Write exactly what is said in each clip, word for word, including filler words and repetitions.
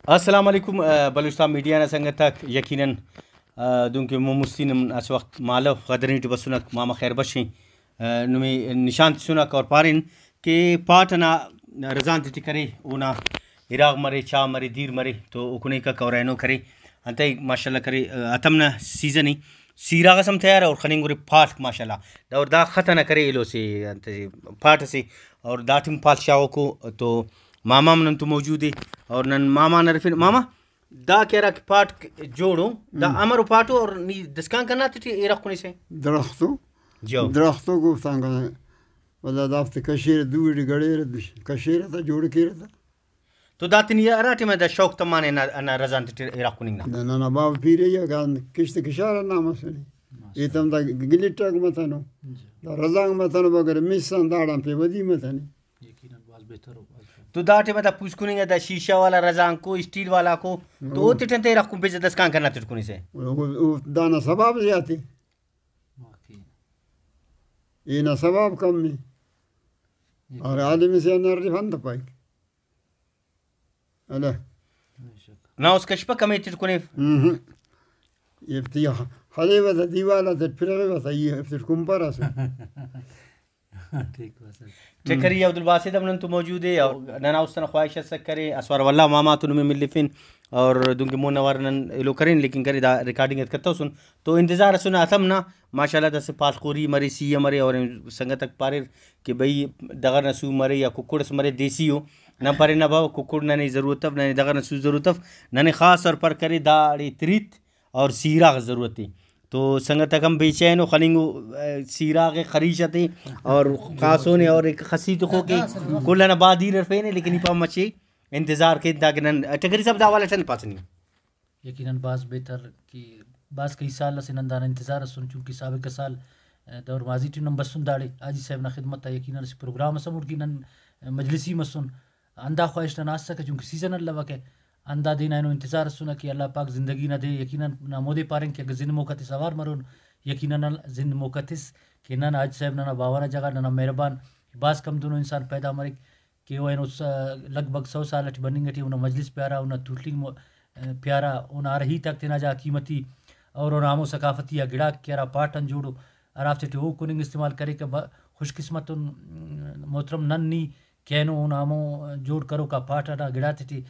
السلام علیکم، آ، بلوچستان میڈیا نا سنگت آک، یقیناً، آ، دنکہ مون مستی نم اسہ وخت مالو غدرینی ٹی بسنک، ماما خیر بخش ءِ، آ، نمے نشان تسنک اور پارین کہ پاٹ ئنا رزان تیٹی کرے، اونا اراغ مرے، چاہ مرے، دیر مرے تو او کنیکک اور اینو کرے۔ انتئے ماشاءاللہ کرے، آ، ہتم نا سیزن ءِ، سیراغ ئس ہم تیار ءِ اور خننگرے پاٹ ماشاءاللہ۔ دا اور دا خط ئنا کرے ایلو سے انت پاٹ ئسے اور داٹی ہم پاٹ شاغوکو تو ماما ہم نن تو موجود ءِ اور نن ماما نا ہرفین۔ ماما، دا کہ ہرا کہ پاٹ جوڑ ءُ، دا ہم۔ امرو پاٹ ءُ اور نی دسکان کنا تیٹی ایرغ کنیسہ؟ درختو۔ جی ہو۔ درختو گوفتان کنا۔ ولدا دافتے کشیرہ، دوئیٹی گڑیرہ، کشیرہ تا، جوڑ کیرہ تا۔ تو دا تینے ہرا ٹائما دا شوق تمانے ہندا، ہندا رزان تیٹی ایرغ کننگ نا؟ دا ننا باوہ پیرئی آ کان کشت کشار نا مسنے۔ ماشاءاللہ۔ ایتم دا گلٹاک متنو۔ جی۔ دا رزانک متنو، بگر مس آن داڑان پہ ودی متنے۔ یقیناً بھاز بہتر ءُ بھاز بہتر۔ تو دا ٹائما دا پوسکننگ آ دا شیشہ والا رزانک ءُ، اسٹیل والاک ءُ، تو ہوں۔ اوتیٹی انتئے ایرغ کن پجہ دسکان کنا تیٹ کنیسہ؟ او، او، دانا ثواب زیات ءِ۔ واقعی۔ اینا ثواب کم ءِ۔ یقیناً۔ اور عالم سے نر فند پائک۔ الہ۔ بے شک۔ نا اس کشپہ کمیٹیٹ کنے۔ ہم۔ ایفتی خلیوہ تا دیوال آتے پرغیوہ تا، ای ایفتیٹ کنپرہ اسو۔ ٹھیک بس۔ ٹکری عبدالباسط ہم نن تو موجود ءِ اور ننا است انا خواہش اسک کرے، اسوار واللہ ماما تو نمے ملفن اور دنکہ مون اوار نن ایلو کرین، لیکن کرے دا ریکارڈنگ ات کتوسن تو انتظار اسن ہتم نا۔ ماشاءاللہ داسہ پالخوری مرے، سیئہ مرے اور سنگت آک پاریر کہ بھئی دغر نا سو مرے یا ککڑ ئس مرے دیسی ءُ۔ نن پارے نہ باوہ، ککڑ ننے ضرورت اف، ننے دغر نا سو ضرورت اف، ننے خاص طور پر کرے داڑے تریت اور سیراغ ضرورت ءِ۔ تو سنگت آک ہم بے چین ءُ خننگو، آ، سیراغ ءِ خریش آتے اور خاسونے اور ایک خسی تخوکے کل ئنا با دیر ہرفینے، لیکن ای پاوہ مچے انتظار کین تاکہ نن ٹکری صاحب دا حوالہ ٹی انت پاسہ نی؟ یقیناً بھاز بہتر کہ بھاز کئی سال اسے نن دانا انتظار اسن، چونکہ سابقہ سال، آ، دور ماضی ٹی نن بسن داڑے حاجی صاحب نا خدمت آ یقیناً اسہ پروگرام ئس ہموڑکہ نن مجلسی مسن۔ ہندا خواہش ننا اسکہ چونکہ سیزن الوکہ، ہندا دے نا اینو انتظار اسنہ کہ اللہ پاک زندگی نا دے۔ یقیناً نن ہمودے پارین کہ اگہ زند موقع تس اوار مرون، یقیناً زند موقع تس کہ نن حاج صاحب ننا باوہ نا جاگہ ننا مہربان، بھاز کم دنو انسان پیدا مریک کہ او اینو س-، لگ بھگ سو سال ٹی بننگ ٹی اونا مجلس پیارا، اونا تولنگ مو-، پیارا، اونا ہر ہیت آک تینا جاگہ قیمتی اور اونا ہمو ثقافتی آ گڑاک کہ ہرا پاٹ آن جوڑو، ہرافتے ٹی او کننگ استعمال کریکہ۔ ب-، خوش قسمت ان محترم نن نی کہ اینو اونا ہمو جوڑ کروکا پاٹ ئنا گڑاتے ٹی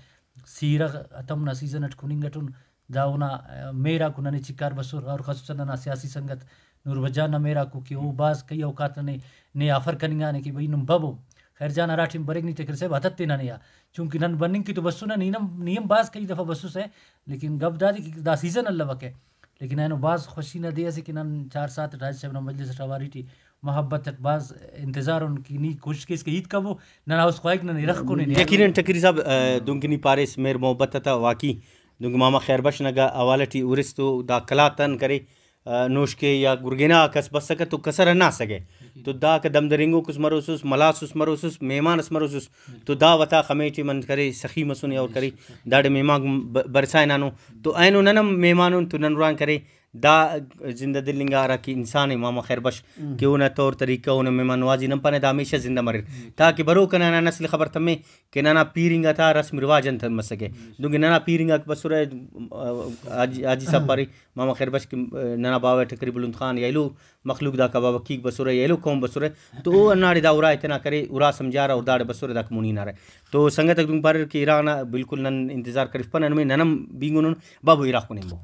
سیرغ ہتم نا سیزن ئٹ کننگ ئٹن۔ دا اونا، آ، مہر آکو ننے چکار بسر اور خصوصاً ننا سیاسی سنگت نور بجان نا مہر آکو کہ او بھاز کئی اوقات ننے نے آفر کننگانے کہ بھئی نم ببو۔ خیر جان ہرا ٹائم بریک نی ٹکر صاحب ہتت تینا نے آ، چونکہ نن بننگ کہ تو بسنہ، نی نم، نی ہم بھاز کئی دفعہ بسوسہ، لیکن گپ دادے کہ دا سیزن الوکہ۔ لیکن اینو بھاز خوشی نا دے اسے کہ نن چار ساعت اٹ حاجی صاحب نا مجلس اٹ اواری ٹی محبت اٹ بھاز انتظار ان کہ نی کوشش کیس کہ ہیت کبو، ننا است خواہک نن ارغ کنے نے۔ یقیناً ٹکری صاحب، آ، دنکہ نی پاریس مہر محبت تا واقعی دنکہ ماما خیر بخش نا گا حوالہ ٹی ہرس تو دا قلات آن کرے، آ، نوشکے یا گرگینا آک اس بسکہ تو کسر ہندا اسکہ۔ تو داکہ دم درینگوک اس مروسس، ملاس اس مروسس، مہمان اس مروسس، تو دا وتا خمیٹی من کرے سخی مسنے اور کرے داڑے مہمانک ب-، برسا ہنانو۔ تو اینو نن ہم مہمان ان تو نن ہران کرے دا زندہ دل انگا ہرا کہ انسان ءِ ماما خیر بخش کہ اونا طور طریقہ، اونا مہمان نوازی نن پانہ دا ہمیشہ زندہ مریر تاکہ بروک ننا نسل خبر تمے کہ ننا پیر انگا تا رسم رواج انت مسکہ۔ دنکہ ننا پیر انگاک بسرہ، آ، حاجی، حاجی صاحب پارے ماما خیر بخش کہ، آ، ننا باوہ ٹکری بلند خان یا ایلو مخلوق داکا باوہ کیک بسرہ یا ایلو قوم بسرہ تو او ہنداڑے دا ارا ءِ تینا کرے، ارا سمجھارہ اور داڑے بسرہ داکا مونی ہنارہ۔ تو سنگت آک دنکہ پاریر کہ اراغ نا بالکل نن انتظار کرفپنہ، نمے نن ہم بینگنن، بابو اراغ کن ہنبو۔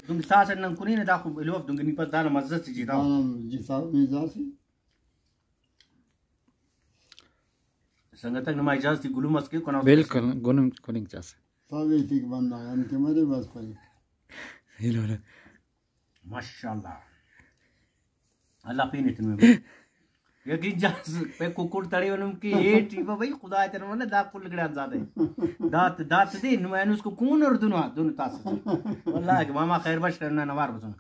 دنکہ ساس اٹ نن کنینہ، دا خو ایلو اف، دنکہ نی پاس دانا مزہ سے جی تا۔ دانا جی تا، نی داسے۔ سنگتاک نما اجازت ای گلم اس کے کنا۔ بالکل، گلم کننگ چاسہ۔ تا بیتیک بندغ ان کہ مرے بس پائک۔ ایلو۔ ماشاءاللہ۔ اللہ پین ایتن میں۔ یقین جاس پہ ککڑ تڑے ونم کہ اے ٹی بھائی خدا تیرے من دا کل گڑا زیادہ۔ دات دات دے نمائن اس کو کون اور دنو دنو تاس۔ واللہ کہ ماما خیر بخش کرنا نوار بسن۔